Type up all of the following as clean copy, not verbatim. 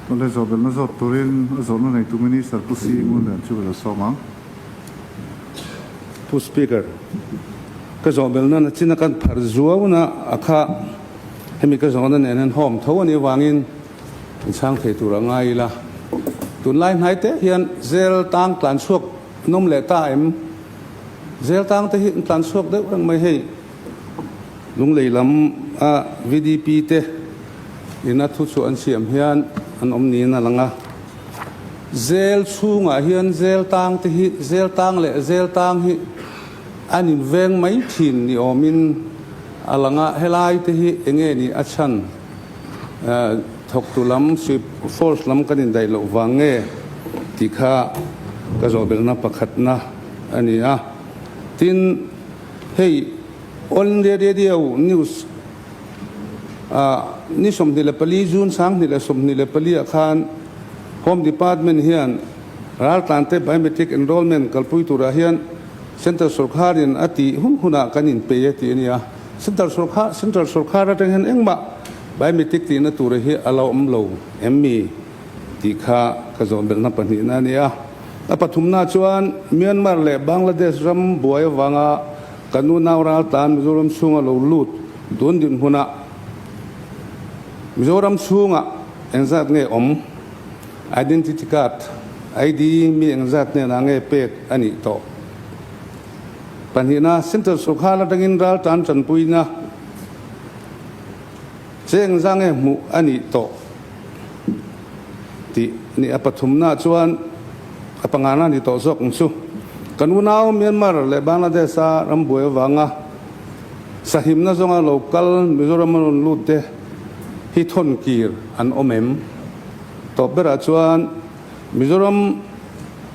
Awle zawhbelhna zawt turin a zawhna neitu Minister Pu Si Ngunlian chu ka lo sawm ang. Pu Speaker, ka zawhbelhna na china kan phar zuauna a kha hemi ka zawhna nen hian hawm tho a nih avangin in chhang thei tur a ngai ila. Tunlai hnai te hian zel tang tlan chhuak nawm leh ta em? Zel tang te hi an tlan chhuak deuh reng mai hei. Lunglei lam a VDP te ina thu chhuah an siam hian an awm niin a lang a. Zel chhungah hian zel tang te hi zel tang leh zel tang hi an inveng mai thin ni awmin a lang a. Helai te hi enge ni a chhan thawktu lam force lam kan indaih loh vang nge tih kha ka zawhbelhna pakhatna a ni a. Tin, hei. All India Radio News ah ni 24 June 2024 ah khan Home Department hian raltlante biometric enrollment kalpui turah hian Central sorkharin a tih hun hunah kan inpei e tih a ni a. Central sorkhar Central sorkhar atang hian engmah biometric tihna tura hi a la awm lo em mi tih kha ka zawh belhna pahnihna a ni a. A pathumna chuan Myanmar leh Bangladesh ram buai avanga Kan unau raltlan Mizoram chhunga lo lut tun dinhmunah Mizoram chhungah engzat nge awm? Identity card, ID, mi engzat hnenah nge pek a nih tawh? Pahnihna, Central Sorkar atangin raltlan tanpuina che engzah nge hmuh a nih tawh tih a ni. A pathumna chuan a pangana ni tawh zawk ang chu. Kan unau Myanmar leh Bangladesh-a rambuai avanga sahimna zawnga lo kal Mizoram a rawn lut te hi thawn kir an awm em? Tawp berah chuan Mizoram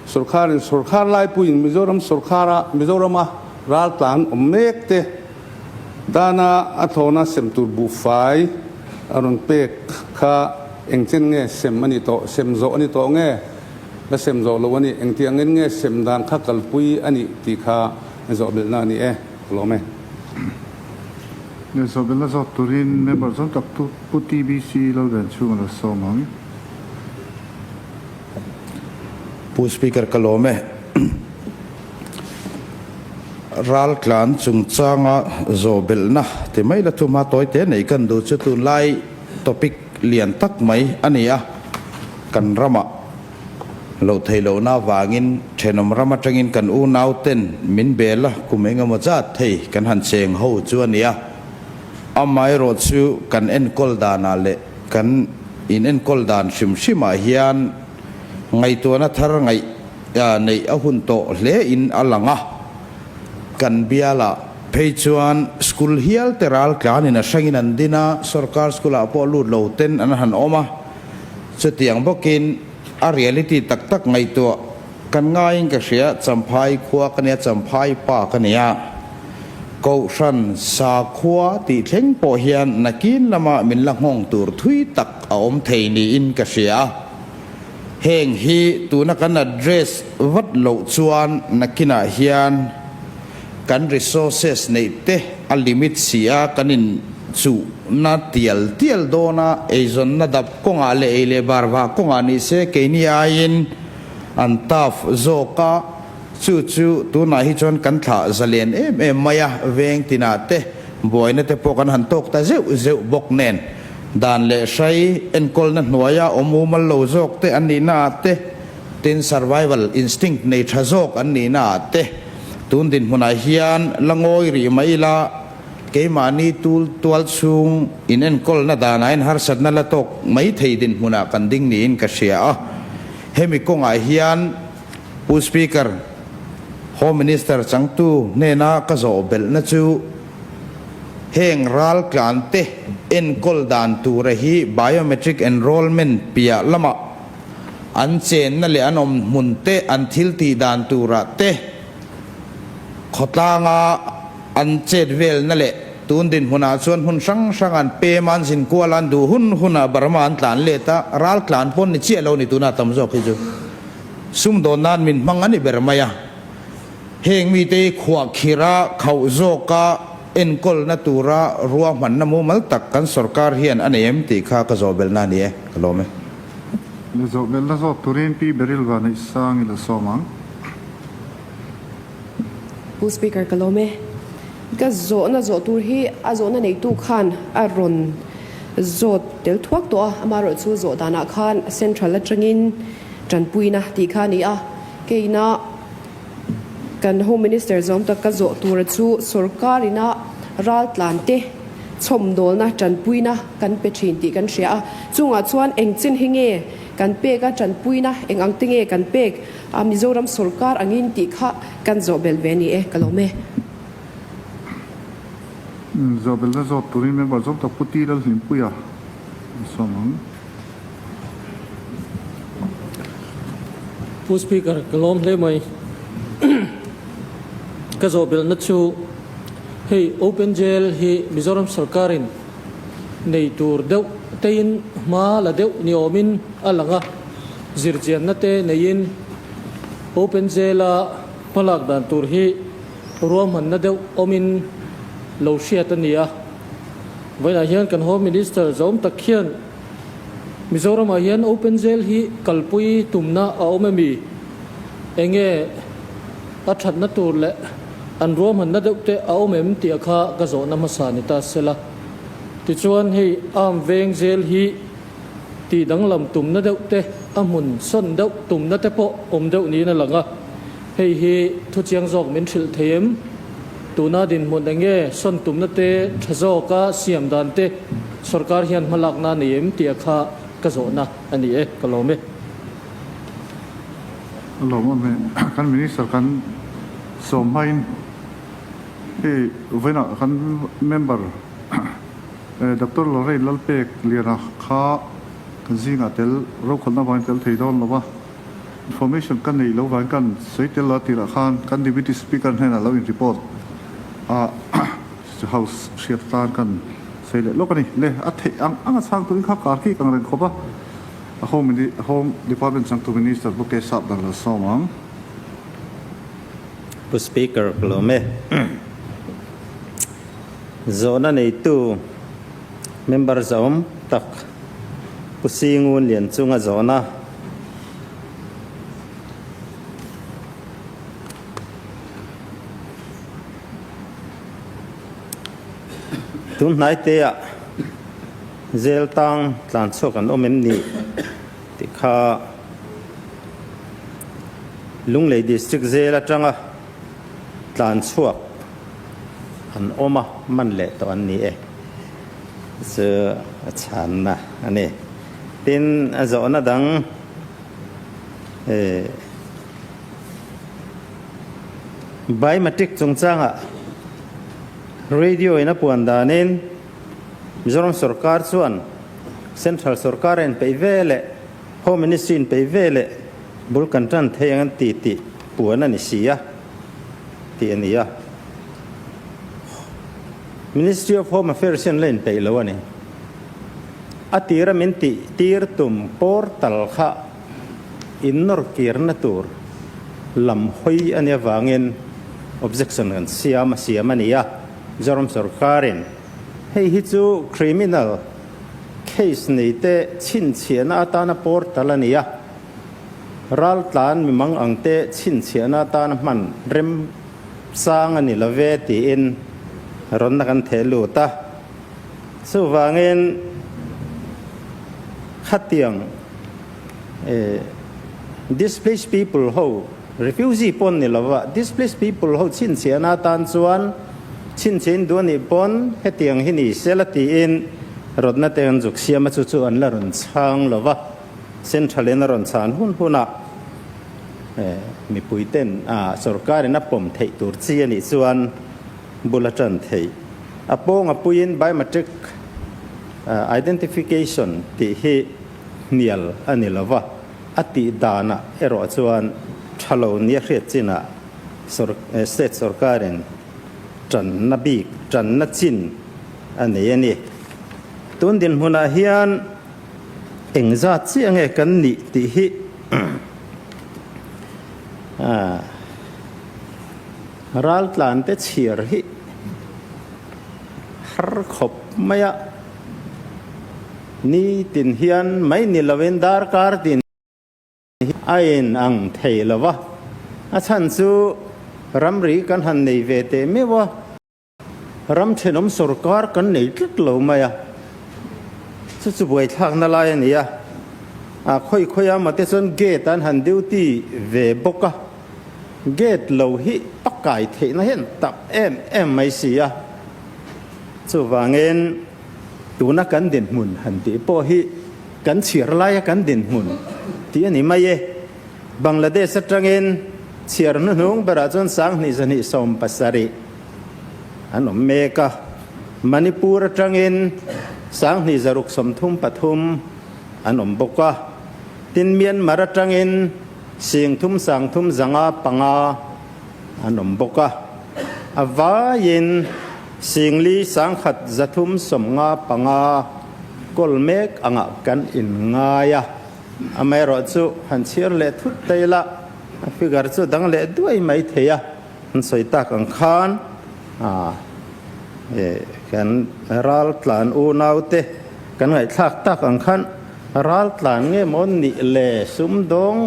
sorkharin sorkhar laipuiin Mizoram sorkhara Mizorama raltlan awm mek te Tana a thlawna sem tur buhfai a rawn pek kha engchen nge sem a ni tawh, sem zawh a ni tawh nge la sem zawh lo a ni, engtiangin nge sem dan kha kalpui a nih tih kha zawhbelhna a ni e, ka lawm e. Nge zawhbelhna zawt turin member zawng tak Pu TBC Lalvenchhunga lo sawm ang. Pu Speaker ka lawm e. Raltlan chungchanga zawhbelhna ti mai la thum a tawi te nei kan duh chu tunlai topic lian tak mai a ni a, kan ramah loh theih lohna avangin thenawm ram atangin kan unau ten min bel a, kum engemaw zat thei kan han cheng ho chu a ni a, amaherawh chu kan enkawl danah leh kan in enkawl dan hrim hrimah hian ngaihtuahna thar ngaih neih a hun tawh hle in a lang a, kan bialah phei chuan school hial te ral tlan in a hrang in an din a, sorkar school ah pawh lut lo ten an han awm a, chutiang bawk in a reality tak tak ngaihtuah kan ngai in ka hria, Champhai khua ka nia, Champhai pa ka nia, Kohhran sakhua tih thleng pawh hian nakin lama min la nghawng tur thui tak a awm thei niin ka hria a. Heng hi tuna kan address vat loh chuan nakinah hian kan resources neih te a limit si a, kan in chuhna tial tial dawn a, eizawnna dap kawngah leh ei leh bar vah kawngah ni se keini aiin an tough zawk a, chu chu tunah hi chuan kan thlah zalen em em mai a, veng tinah te buaina te pawh kan han tawk ta zeuh zeuh bawk nen. Dan leh hrai enkawlna hnuaia awm umal lo zawk te an nihna ah te, tin survival instinct nei tha zawk an nihna ah te, tun dinhmunah hian la ngawi rih mai ila, keimahni tul tual chhung in enkawlna danah in harsatna la tawk mai thei dinhmunah kan ding niin ka hria a. Hemi kawngah hian Pu Speaker, Home Minister changtu hnena ka zawh belhna chu, Heng raltlante enkawl dan tura hi biometric enrollment piah lamah an chenna leh an awm hmun te, an thil tih dan turah te, khawtlanga an chet velna leh tun dinhmunah chuan hmun hrang hranga an pem a, an zin kual a, an duh hun hunah Burma an tlan let a, raltlan pawn ni chiah lo ni tunah tam zawk hi chu sumdawn nan min hmang a ni ber mai a. Heng mite hi khuahkhirh a, khauh zawka enkawlna tura ruahmanna mumal tak kan sorkar hian a nei em tih kha ka zawhbelhna a ni e, ka lawm e. Le zawh belhna zawk turin Pi Beryl Vanneihsang i la sawm ang. Pu Speaker ka lawm e. Ka zawhna zawh tur hi a zawhna neitu khan a rawn zawt tel thuak tawh a, amaherawh chu zawh danah khan Central atangin tanpuina tih kha a ni a, keina kan Home Minister zawm tak ka zawh tura chu sorkar ina raltlan te chhawmdawlna tanpuina kan pe thin tih kan hria a, chungah chuan eng chin hi nge kan pek a, tanpuina eng ang te nge kan pek a, Mizoram sorkar angin tih kha kan zawh belh ve a ni e, ka lawm e. Zawh belhna zawt turin member zawm tak Pu Ti Lalhlimpuia an sawm ang. Pu Speaker, ka lawm hle mai. Ka zawh belhna chu hei Open Jail hi Mizoram sorkarin nei tur deuh tein hma la deuh ni awmin a lang a, zirchianna te neiin Open Jail-a hmalak dan tur hi ruahmanna deuh awmin lo hriat a ni a. Vawiinah hian kan Home Minister zawm tak hian Mizoramah hian Open Jail hi kalpui tumna a awm emi? Enge a thatna tur leh an ruahmanna deuh te a awm em tih a kha ka zawhna hmasa ni ta sela. Tichuan hei arm veng jail hi tih danglam tumna deuh te a hmun sawn deuh tumna te pawh awm deuh niin a lang a. Hei hi thuchiang zawk min hrilh thei em? Tuna dinhmun enge sawn tumna te tha zawka siam dan te sorkar hian hmalakna a nei em tih a kha ka zawhna a ni e, ka lawm e. A lawm em e. Kan Minister kan sawm hmain hei vawiinah kan member Doctor Lorraine Lalpek Liana kha kan zingah tel rokhawlhna vangin tel thei dawn lo va. Information ka neih loh vangin kan sawi tel lo a tirah khan kan Deputy Speaker hnenah lo in report a House hriat atan kan sawi leh lawk a ni. Le a theih ang ang a chhang turin kha kar khi kang reng khawp a, a Home Home Department changtu Minister Pu Kesap dan lo sawm ang. Pu Speaker ka lawm e. Zawhna neitu member zawm tak Pu Singun Lianchunga zawhna. Tun hnaiteah zel tang tlan chhuak an awm em ni tih kha Lunglei District zel atanga tlan chhuak an awm a, man leh tawh an ni e. Chu a chhanna a ni. Tin, a zawhna dang Biometric chungchangah radio in a puan danin Mizoram sorkar chuan Central sorkar a inpeih ve leh Home Ministry inpeih ve leh bul kan tan thei ang an ti tih puan a ni si a tih a ni a. Ministry of Home Affairs hian la inpeih lo a ni. A tira min tih tir tum portal kha innawr kirna tur lam hawi a nih avangin objection kan siam a siam a ni a. Mizoram sorkarin hei hi chu criminal case nei te chhinchhiahna atana portal a ni a, raltlan mimang ang te chhinchhiahna atana hman rem Sang a ni lo ve tiin rawnna kan theh lut a. Chuvangin khatiang displaced people ho, refugee pawn ni lova displaced people ho chhinchhiahna atan chuan chhinchhiahin duh a nih pawn hetiang hi ni sela tiin rawtna te kan zuk siam a, chu chu an la rawn chhang lo va, central in a rawn chhan hun hunah. Mipui ten a sorkar in a pawm theih tur chi a nih chuan bul a tan theih. A pawng a puiin biometric identification tih hi hnial a ni lo va, a tih danah erawh chuan tha lo nia hriat chinah state sorkarin tanna bik, tanna chin a nei a ni. Tun dinhmunah hian engzat chiah nge kan nih tih hi Raltlan te chhiar hi har khawp mai a, nitin hian mai ni lovin darkar tin. a in ang thei lo va, a chhan chu ramri kan han nei ve teh meuh a, ram thenawm sorkar kan nei tlat lo mai a, chu chu buaithlakna lai a ni a, a khawi khawi a mate chuan gate an han duty ve bawk a, gate lo hi a kai theihna hian tak em em mai si a, chuvangin tuna kan dinhmun han tih pawh hi kan chhiar laia kan dinhmun tih a ni mai e. Bangladesh atangin chhiar hnuhnung berah chuan 2270 an awm mek a, Manipur atangin 2633 an awm bawk a, tin Myanmar atangin 3305 an awm bawk a, a vaiin 4195 kawl mek angah kan inngai a. Amaherawh chu han chhiar leh thut ta ila, a figure chu dang leh duai mai thei a, an sawi tak ang khan kan ral tlan unaute kan ngaihthlak tak ang khan ral tlan nge maw nih le sumdawng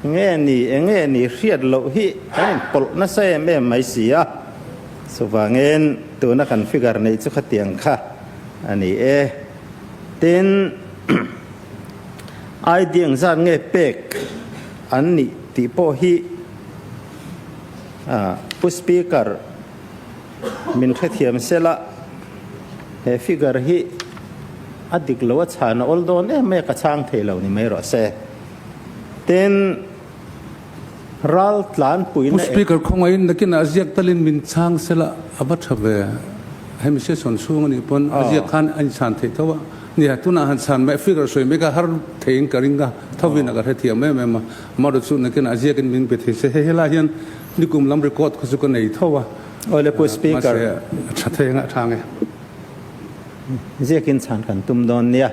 nge ni eng nge ni hriat loh hi kan inpawlh nasa em em mai si a, chuvangin tuna kan figure neih chu khatiang kha a ni e. Tin. ID engzat nge pek an nih tih pawh hi Pu Speaker min hrethiam sela he figure hi a dik lo a chhan a awl dawn em mai a ka chhang thei lo ni mai rawh se. Tin ral tlanpuina Pu Speaker khawngaihin nakinah ziak talin min chhang sela a va tha ve. Hemi session chhung anih pawn a ziak khan a inchhan theih tho a. Nia, tunah han chhan mai figure sawi mai kha har theiin ka ring a, thovin a ka hrethiam em em a. Amaherawhchu chu nakinah ziakin min pe thei se. Hei helai hian nikum lam record kha chu ka nei tho a. Awle Pu Speaker. Mahse a tha thei anga a tha nge. Ziakin chhan kan tum dawn nia.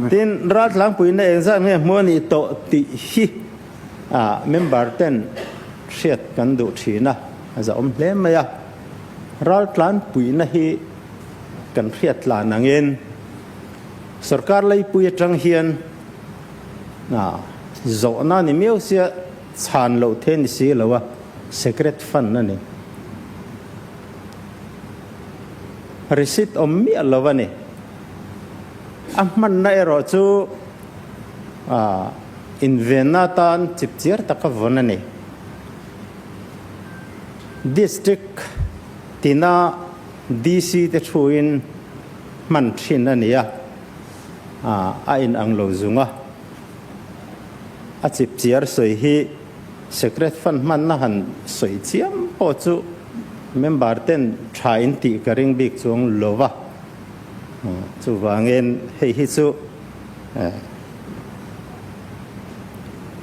Tin, raltlangpuina engzat nge hmuh a nih tawh tih hi member ten hriat kan duh thin a, a zahawm hle mai a. Raltlanpuina hi kan hriat tlan angin sorkar leipui atang hian zawhna ni miau sia chhan loh the ni si lo a, secret fund a ni. Receipt awm miah lo a ni. A hmanna erawh chu invenna atan chipchiar taka vawn a ni. District tina DC te thuin hman thin a ni a, a inang lo zung a. A chipchiar sawi hi Secret Fund hmanna han sawi chiam pawh chu member ten tha in tih ka ring bik chuang lo va. Chuvangin hei hi chu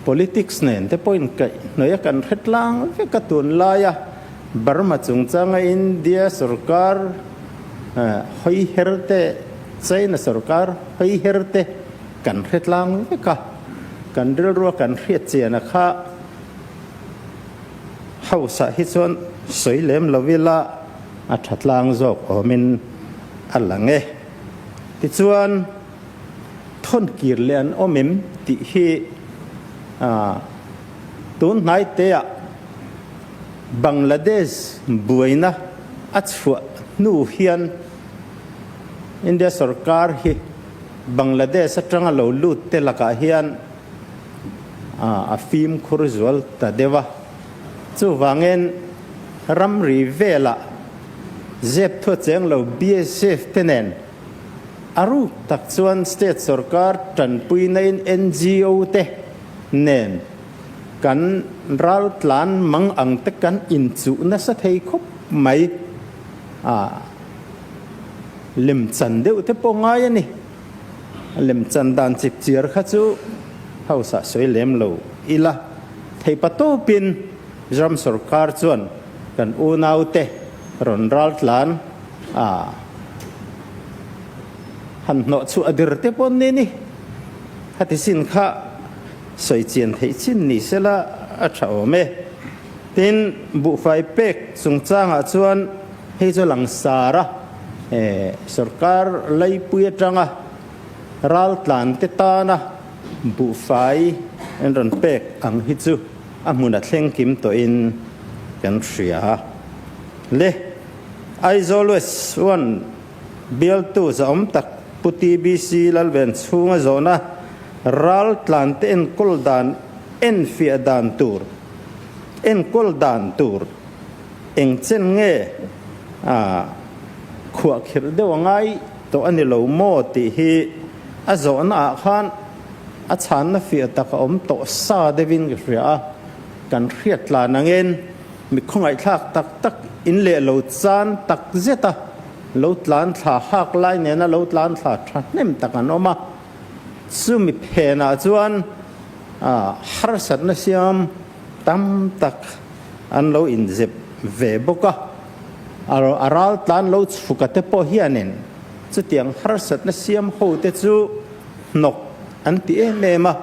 politics nen te pawhin kaihhnawih a kan hre tlang vek a tunlaia Burma chungchanga India sorkar hawi her te China sorkar hawi her te kan hre tlang vek a, kan rilrua kan hriat chian a kha house ah hi chuan sawi lem lo ila a tha tlang zawk awmin a lang e. Tichuan, thawn kir leh an awm em tih hi tun hnai teah Bangladesh buaina a chhuah hnu hian India sorkar hi Bangladesh atanga lo lut te lakah hian a fimkhur zual ta deuh a. Chuvangin ramri velah zep thua cheng lo BSF te nen a ruk tak chuan state sorkar tanpuinain NGO te nen kan raltlan mang ang te kan inchuh nasa thei khawp mai a, lemchan deuh te pawh ngai a ni. Lemchan dan chipchiar kha chu house ah sawi lem lo ila. Theipa tawpin Mizoram sorkar chuan kan unaute rawn raltlan a han hnawh chhuah a dir te pawh ni ni. Khati sin kha sawi chian theih chin ni sela a tha awm e. Tin, buhfai pek chungchangah chuan hei chu langsar a sorkar laipui atanga raltlan te tana. Buhfai an rawn pek ang hi chu a hmun a thleng kim tawhin kan hria. Le Aizawl West One bialtu zahawm tak Pu TBC Lalven chhunga zawhna ral tlante enkawl dan enfiah dan tur enkawl dan tur eng chen nge a khuahkhirh deuh a ngai tawh a ni lo maw tih hi a zawhna ah khan a chhanna fiah tak a awm tawh sa deuhin ka hria a, kan hriat tlan angin mi khawngaihthlak tak tak in leh lo chan tak zet a lo tlan thla hak lai nena lo tlan thla thahnem tak an awm a, chumi phenah chuan harsatna siam tam tak an lo inzep ve bawk a, a ral tlan lo chhuka te pawh hianin chutiang harsatna siam ho te chu hnawk an ti em em a,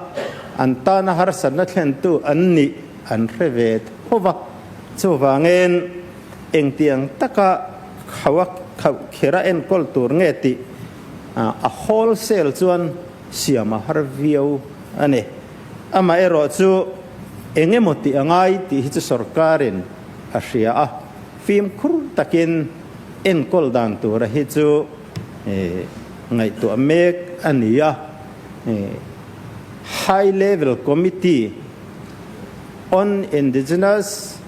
an tana harsatna thlentu an nih an hre ve tho va. Chuvangin engtiang taka khauh a khauh khera enkawl tur nge tih a wholesale chuan siam a har viau a ni. Amaherawh chu eng emaw tih a ngai tih hi chu sorkarin a hria a, fimkhur takin enkawl dan tura hi chu ngaihtuah mek a ni a, High Level Committee on Indigenous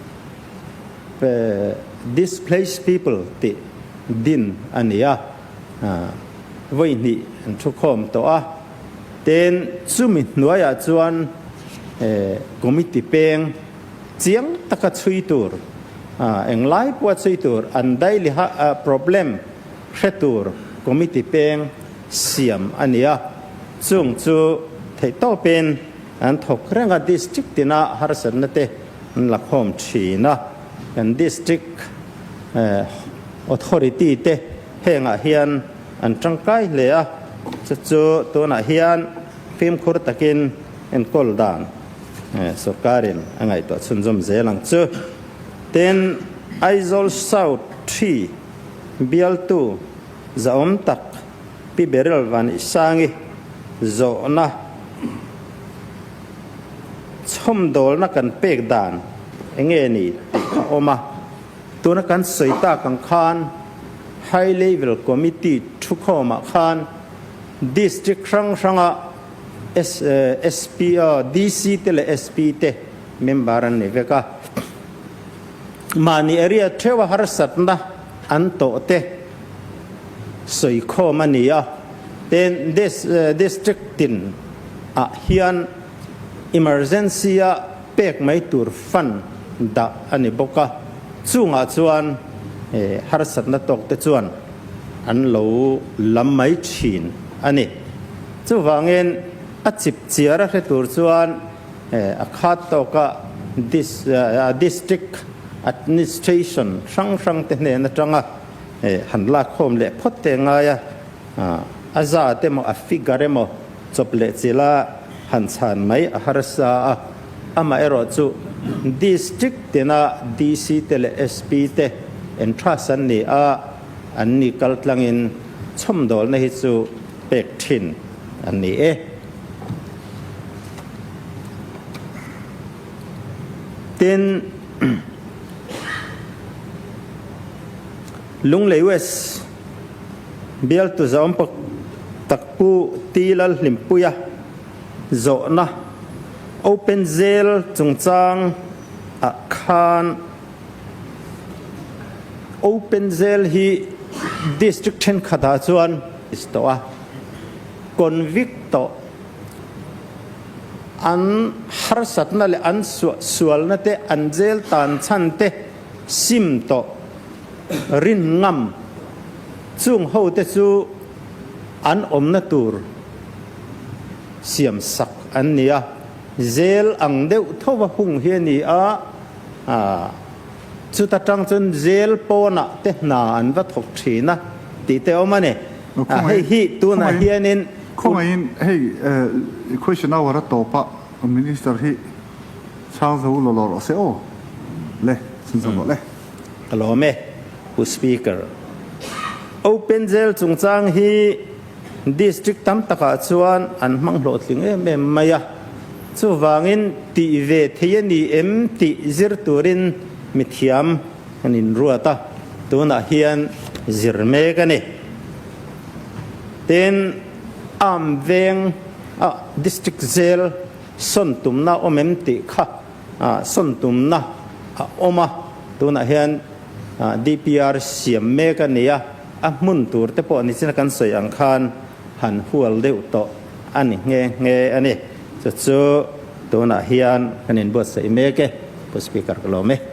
Displaced People tih din a ni a, vawi hnih an thukhawm tawh a, tin chumi hnuaiah chuan committee peng chiang taka chhui tur, englai pawha chhui tur an daily problem hre tur committee peng siam a ni a, chung chu theihtawpin an thawk reng a, district tina harsatna te an la khawm thin a, kan district authority te hengah hian an tangkai hle a, chu chu tunah hian fimkhur takin enkawl dan sorkarin a ngaihtuah chhunzawm zel ang chu. Tin, Aizawl South Three Bialtu zahawm tak Pi Beryl Vanisangi zawhna chhawmdawlna kan pek dan enge ni tih kha awm a. Tuna kan sawi tak ang khan High Level Committee thukhawmah khan District hrang hranga SP, DC te leh SP te member an ni vek a. Mahni area theuha harsatna an tawh te sawikhawm a ni a, tin district tin ah hian emergency a pek mai tur fund dah a ni bawk a, chungah chuan harsatna tawk te chuan an lo lam mai thin a ni. Chuvangin a chip chiar a hre tur chuan A khat tawka District Administration hrang hrang te hnen atanga han lakkhawm leh phawt te ngai a, a zat emaw a figure emaw chawp leh chila han chhan mai a harsa a, amaherawh chu District tina DC te leh SP te entrust an ni a, an ni kaltlangin chhawmdawlna hi chu pek thin an ni e. Tin, Lunglei West bialtu zawm tak Pu T Lalhlimpuia zawhna Open Jail chungchang ah khan Open Jail hi District thenkhat ah chuan tawh a, convict tawh An harsatna leh an sualna te, an jail tan chhan te sim tawh rin ngam chung ho te chu an awmna tur siam sak an ni a, jail ang deuh tho a hung hi a ni a, Chuta tang chuan jail pawnah te hna an va thawk thin a tih te awm a ni. Hei hi tunah hianin. Khawngaihin hei question hour a tawp a Minister hi chhang zo law law rawh se aw le chhunzawm rawh le. Ka lawm e Pu Speaker. Open jail chungchang hi. District tam takah chuan an hmang hlawhtling em em mai a, chuvangin tih ve thei a ni em tih zir turin mithiam kan inruat a, tunah hian zir mek a ni. Tin, Arm veng a District Jail sawn tumna awm em tih kha sawn tumna a awm a, tunah hian DPR siam mek a ni a, a hmun tur te pawh nichin kan sawi ang khan han hual deuh tawh a ni nghe nghe a ni. Chu chu tunah hian kan inbuatsaih mek e, Pu Speaker ka lawm e.